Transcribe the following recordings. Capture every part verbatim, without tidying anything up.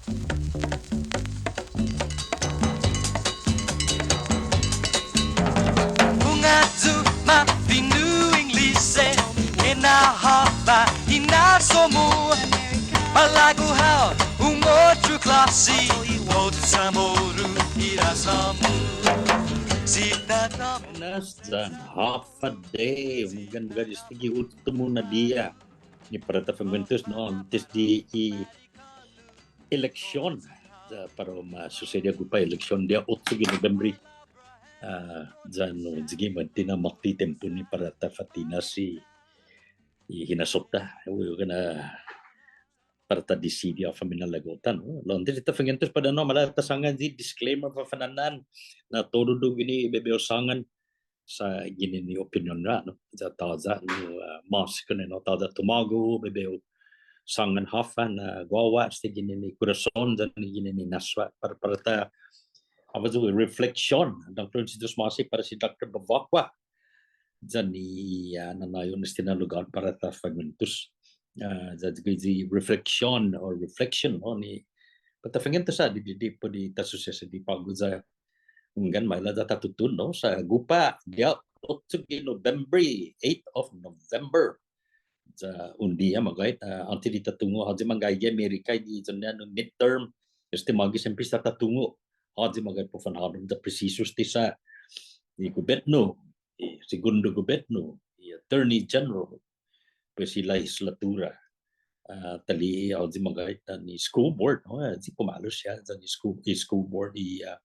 Hunggan yu' ma fino' Inglise, enao håfa hinasso-mu. Malago' hao un otro klåse, otro CHamoru hinasso-mu. Si Tatå-mu. Buenas yan håfa adai, hunggan, hunggan, estague' i uttimo na diha ni para ta fanguentos, no, åntes di i eleksion, ya, para u ma susedi guaha eleksion diha otso gi Nobembre. Ah, ya, no, sigi, måtto na måtto i tiempo ni para ta fa'tinas i, i hinasso-ta. Hu, hu gana para ta disidi håfa minalago'-ta, no. Lao åntes di ta fanguentos para, no, maila' ta sångan i disclaimer para fana'an na todu guini bai hu sångan sa' ginen i opinion-ña, no. Ya tåya' nu, ah, mås kuentos, no, tåya' tumågo' bai hu sångan håfa na guaguaha, estague' ginen i kurason yan ginen i na'såkka' para, para ta, håfa yu', reflection. Dångkolo si Yu'os ma'åse' para si Doktor Bevacqua yan i, ah, nåna este na lugåt para ta fanguentos. Ah, ya guini i reflection or reflection, no, ni para ta fanguentos sa' di, di, di put i ta susesedi på'go ya hunggan, maila' ya ta tutuhon, no, sa' guaha diha otso gi Nobembre, eighth of November. Ya un diha, meggai, ah, åntes di ta tungo' håyi manggaige Amerika gi, ya nu midterm, este magi siempre sa' ta tungo' håyi manggaige para u fanhålom, ya presisu este sa' i gobetno, i segundo gobetno, i Attorney General, pues i lehislatura. Ah, ta li'e' håyi manggaige yan i school board, no? Ah, si pumalu siha yan i school, i school board, i, ah,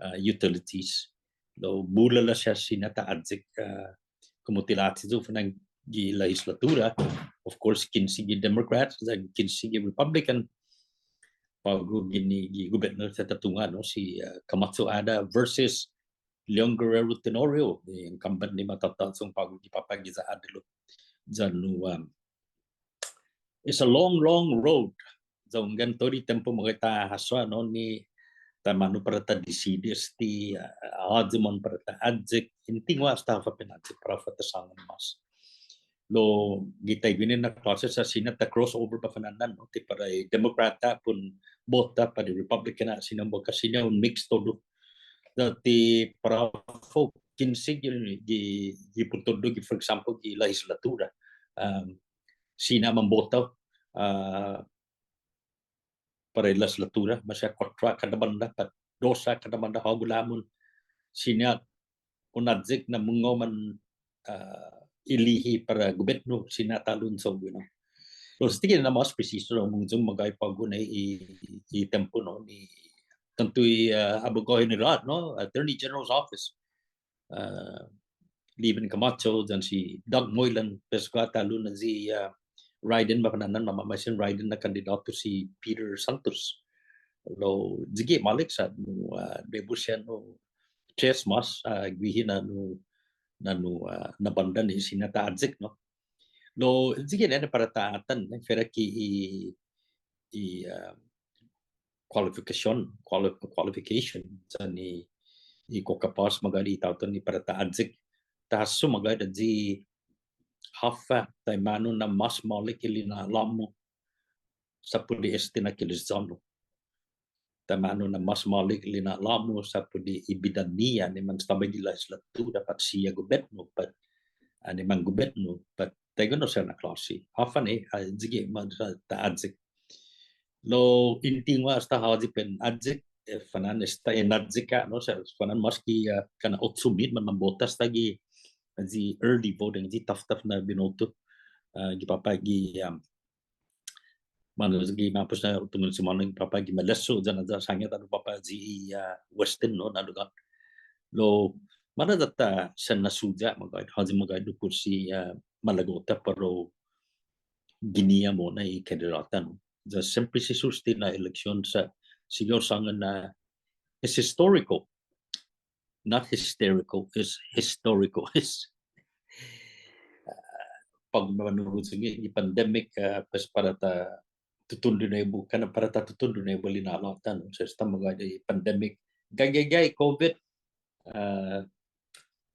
ah, utilities. Lao bula la siha siña ta ayek, ah, komu ti latte yu' fana'an gi lehislatura. Of course, kinse gi Democrat, yan kinse gi Republican. På'go guini gi gobetno ta tungo', no, si, ah, Camacho Ada versus Leon Guerrero Tenorio, i incumbent ni matåtas på'go gi påpa' giya Adelot. Ya nu, um, it's a long, long road. Ya hunggan todu i tiempo manggaige ta hasso, no, ni taimanu para ta disidi este, ah, håyi mohon para ta ayek, i tiningo' asta håfa pinayek para u fa'tinas mås. Lao gi taiguini na klåse sa' siña ta cross over pa' fana'an, no, ti para i Democrat-ta put bota, para i Republican-ta siña bota, siña un mix todu. Ya ti para u kinse gi, gi, gi put todu gi, for example, gi lehislatura. Um, siña manbota, ah, para i lehislatura, maseha kuåttro kada bånda, pat dos kada bånda, hågu lamon, siña un ayek na mungnga man, ah, ilihi para gobetno, siña ta'lo un cho'gue, no. Lao estague' na mås presisu, lao mungnga manggaige på'go ni i, i tiempo, no, ni tånto i, ah, abogådo general, no, Attorney General's Office. Ah, Levin Camacho, yan si Doug Moylan, pues guaha ta'lo na i, ah, write-in, ma fana'an, ma, ma, ma, sin write-in na kandidåtu si Peter Santos. Lao, sigi maolek sa', no, ah, debi siha, no, tres mås, ah, guihi na, no, na, no, ah, na bånda ni siña ta ayek, no. Lao, sigi ni para ta atan, eh, fuera ki i, i, ah, qualification, quali-, qualification, yan i, i kokapås manggaige i taotao ni para ta ayek. Ta hasso manggaige i håfa taimanu na mås maolek i lina'la'-mu sa' put i este na kilisiyon-hu. Taimanu na mås maolek i lina'la'-mu sa' put i bida-ñiha ni manestaba gi lehislatura pat siha gobetno, pat, ah, ni manggobetno, pat taiguenao siha na klåsi. Håfa ni, ah, sigi ma ta ayek. Lao i tiningo' asta håyi pinayek, eh, fana'an esta i ayek ha', no, sa' fana'an mås ki, ah, kana' otso mit man manbota estague' i early voting, i taftaf na binoto, ah, gi påpa' gi, um, månu gi ma'pos na hu tungo' si månu gi påpa' gi Malesso, yan ya sångan ta'lo påpa' gi, ah, Weston, no, na lugåt. Lao, maila' ya ta sen na'suya manggaige, håyi manggaige put si, ah, malago'-ta para u guiniha mo'na i kandidåta, no. Ya siempre si susesedi na eleksion sa' sigi hu sångan na it's historical. Not hysterical, it's historical. It's, ah, på'go manhuyong i pandemic, ah, pues para ta tutuhon di nuebu, kana' para ta tutuhon di nuebu i lina'la'-ta, no. Sa' esta manggaige i pandemic. Gaige, gaige, gaige, COVID. Ah,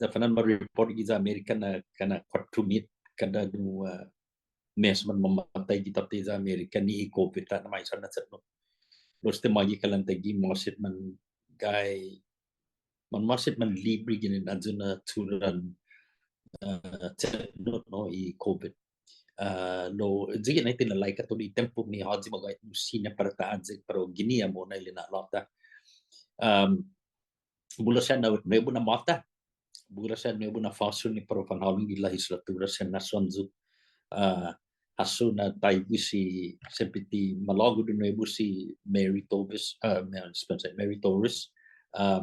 ya fana'an ma report giya Amerika na kana' kuåttro mit kada nu, ah, mes man mamatai gi tåtte giya Amerika ni i COVID ta na maisa na chetno. Lao este mågi kalan taiguihi, mås hit manggai, man mås hit manlibre ginen ayu na turan, ah, chetnot, no, i COVID. Ah, lao, sigi na ti na'laikat todu i tiempo ni håyi magåhet nu siña para ta ayek, para u guini mo'na i lina'la'-ta. Um, Bula siha na nuebu na måta. Bula siha nuebu na fåsu ni para u fanhålom gi lehislatura sen hasson yu'. Ah, hasso na taiguihi si, siempre ti malago' yu' nuebu si Mary Torres, ah, Ma-, dispensa, Mary Torres. Ah,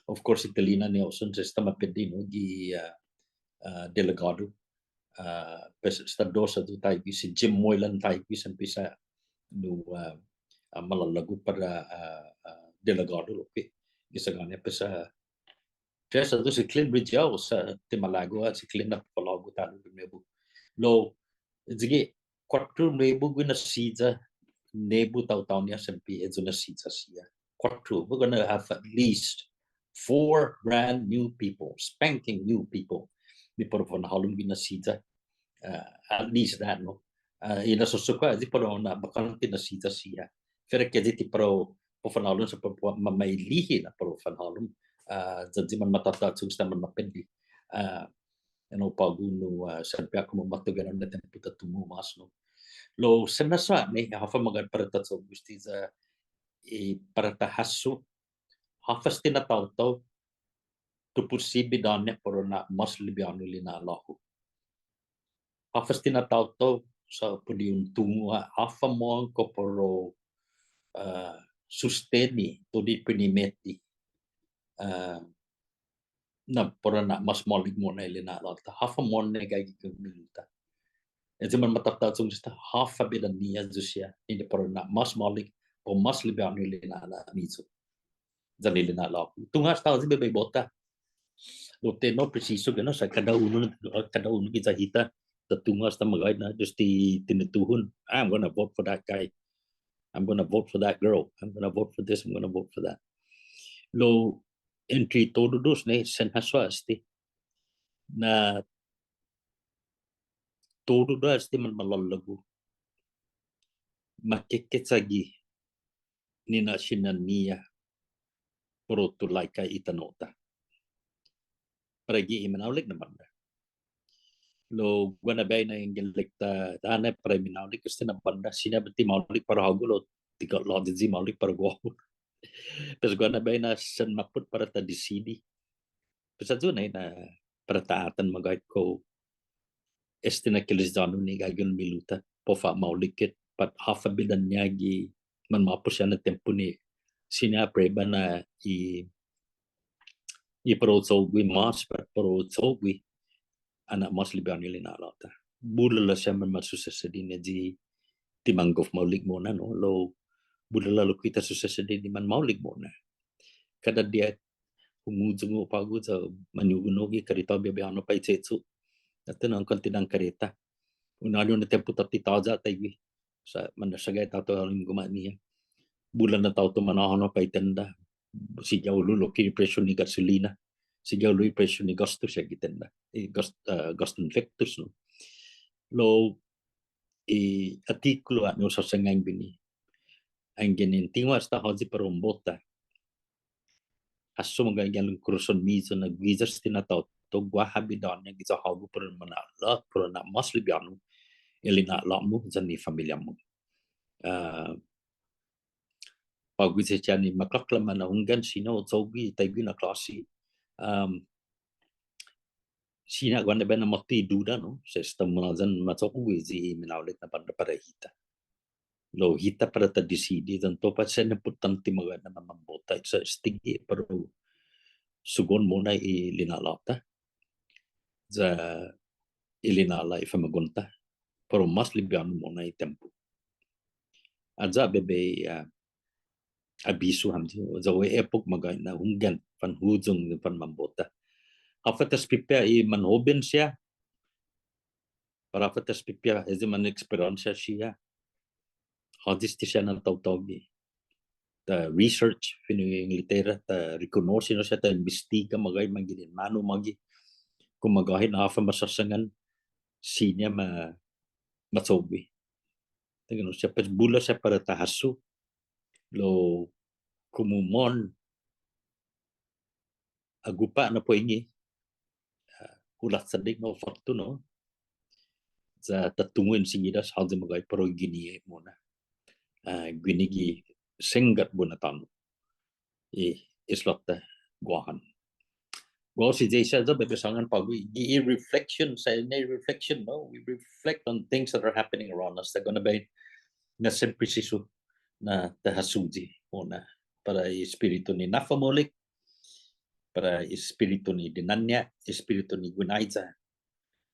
of course, i Delina Nelson, sa' esta ma pedi, no, gi, ah, ah, delegådo. Ah, pues esta dos ayu taiguihi, si Jim Moylan taiguihi, siempre sa' nu, ah, ah, malalago' para, ah, ah, delegådo lokkue'. Gi sagån-ña pues, ah, tres ayu si Clint Ridgell, sa' ti malago', ah, si Clint na palago' ta'lo nuebu. Lao, sigi, kuåttro nuebu guihi na silla, nuebu taotao-ña siempre ayu na silla siha. Kuåttro, we're gonna have at least four brand new people, spanking new people. Ni para u fanhålom guihi na silla, uh, at least that, no? Uh, i na'susukuan, ayu para u na'bakånte na silla siha. Fuera ki ayu ti para u, para u fanhålom sa' para u ma-, ma-, mailihi na para u fanhålom. Uh, ya ayu manmatåta'chong esta manmapedi. Uh, you know, på'go nu, uh, siempre ha' komu måtto guenao na tiempo ta tungo' mås, no? Lao sen hassan-ña, håfa magåhet para ta cho'gue este ya, i para ta hasso, håfa este na taotao, ti put sibi idåt-ña para u na'mås libiånu i lina'la'-hu. Håfa este na taotao, sa' put un tungo' ha', håfa mohon kao para u, ah, susteni todu i pinimeti, ah, na para u na'mås maolek mo'na i lina'la'-ta. Håfa mohon na gaige gi milu-ta. Ayu manmatåta'chong esta, håfa bidå-ña ayu siha, ni para u na'mås maolek, para u mås libiånu i lina'la'-miyu. Yan i lina'la'-hu. Tungo' esta ayu bai, bai båta. Lao ti no presisu guenao sa' kada unu, kada unu giya hita, ta tungo' esta magåhet na, just ti, tinituhon. I'm gonna vote for that guy. I'm gonna vote for that girl. I'm gonna vote for this. I'm gonna vote for that. Lao entre todu dos ni, sen hassan este. Na todu dos este man malalago'. Makekechagi ni na siña-ña para u tulaika i tano'-ta. Para gi i minaolek na bånda. Lao guaha na biahi na yanggen ilek-ta, ta, na para i minaolek este na bånda, siña buente maolek para hågu lao ti ka lao di maolek para guåhu. Pues guaha na biahi na sen mappot para ta disidi. Pues ayu na, na para ta atan magåhet kao este na kilisiyon-hu ni gaige na milu-ta, para u fa'maolek hit, pat håfa bidå-ña gi manmåpos siha na tiempo ni siña prueba na i, i para u cho'gue mås, pat para u cho'gue ha na'mås libiånu i lina'la'-ta. Bula siha manmasusesedi ni ayu ti manggof maolek mo'na, no, lao bula lokkue' ta susesedi ni manmaolek mo'na. Kada diha humuyong yu' på'go ya maño'gue na gi kareta biahi hånao para i che'cho'. Atan na un kontinan kareta. Un añu na tiempo tåtte tåya' taiguihi. Sa' mansaga i taotao halom guma'-ñiha. Bula na taotao manhånao para i tenda. Sigi ha' hulo' lokkue' i presio ni gasolina. Sigi ha' hulo' i presio ni gåstu siha gi tenda. I gås-, eh, gåstu infektos, no. Lao i attikulu ha' ni hu såsangan guini. Anggen en tingok esta håyi para un båta. Hasso magåhet gi halom korason-miyu na guiya este na taotao guaha bidå-ña giya hågu para u mana'lå'la', para u na'mås libiånu i lina'lå'-mu yan i familia-mu. Ah, på'go siha ni maklåklama na hunggan siña hu cho'gue taiguihi na klåsi. Um, Siña guaha na biahi na måtto i duda, no? Sa' esta munhåyan ma cho'gue i minaolek na bånda para hita. Lao hita para ta disidi, yan todu på'go siha na impottånte magåhet na manbåta, sa' estague' para u sugon mo'na i lina'lå'-ta. Ya i lina'la' i famagu'on-ta. Para u mås libiånu mo'na i tiempo. Ayu bai bai, ah, abisu hamyo, ya hu e'epok magåhet na hunggan, fanhuyong, fanmanbåta. Håfa ta espipia i manhoben siha, para håfa ta espipia, ayu maneksperensia siha. Håyi este siha na taotao gi. Ta research, fino' Inglatera, ta rekonose, no, siha ta imbestiga, magåhet manginen manu mågi. Kao magåhet na håfa ma såsangan, siña ma, ma cho'gue. Taiguenao siha, pues bula siha para ta hasso. Lao komu mohon agupa' na puengi, ah, hu lachålek no fåtto no. Ya ta tungo' yan singida sa' håyi meggai para u guini mo'na. Ah, guini gi senggat buna tåno'. I, islå-ta Guåhan. Guåhu si Yu'os ya bai bai sångan på'go gi i reflection, sa' i reflection, no? We reflect on things that are happening around us. Taiguenao bai na siempre sesso na ta hasuyi mo'na para i espiritu ni na'fa'maolek, para i espiritu ni dinan-ña, espiritu ni guinaiya.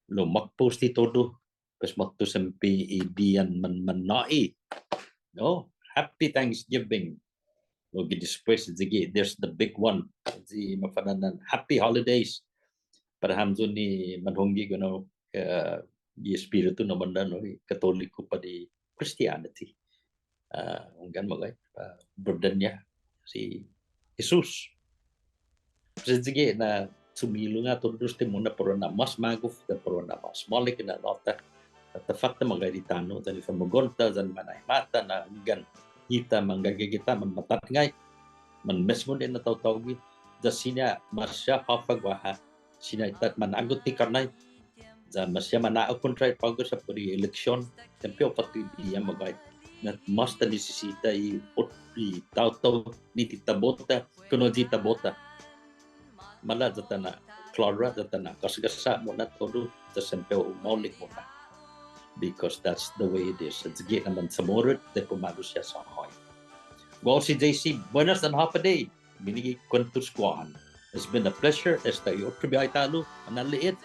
Lao makpo' este todu, pues måtto siempre i diha man, man nå'i. No, happy Thanksgiving. Lao gi despues, sigi, there's the big one. Sa' mafa'na'an, happy holidays. Para hamyo ni manhongge, you know, eh, i espiritu na bånda, no, i Katoliku pat i Christianity. Ah, hunggan meggai, ah, burden-ña si Jesus. Sa' sigi na sumilong ha' todu este mo'na para u na'mås magof, para u na'mås maolek na na'lå'la'. At ta fatta meggai i tano', yan i famagu'on-ta, yan i mañaina-ta, na hunggan hita manggagaige hita, manmatatngai, manmesmon i na taotaogue, ya siña maseha håfa guaha, siña hita mana'got i karnai, ya maseha mana'akon tåya' på'go sa' put i eleksion, siempre u fåtto i diha meggai. Na mås ta nisisita i ot-, i taotao ni ti ta bota, kinu i ta bota. Maila' ya ta na'klara, ya ta na'gasgasa' mo'na todu, ya siempre u maolek mo'na. Because that's the way it is. Sa' sigi na manChamorro, ti pumalo siha sa' hao. Guåhu si J C, buenas yan håfa adai. Guini gi Kuentos Guåhan. It's been a pleasure. Esta i otro biåhi ta'lo, manali'e'.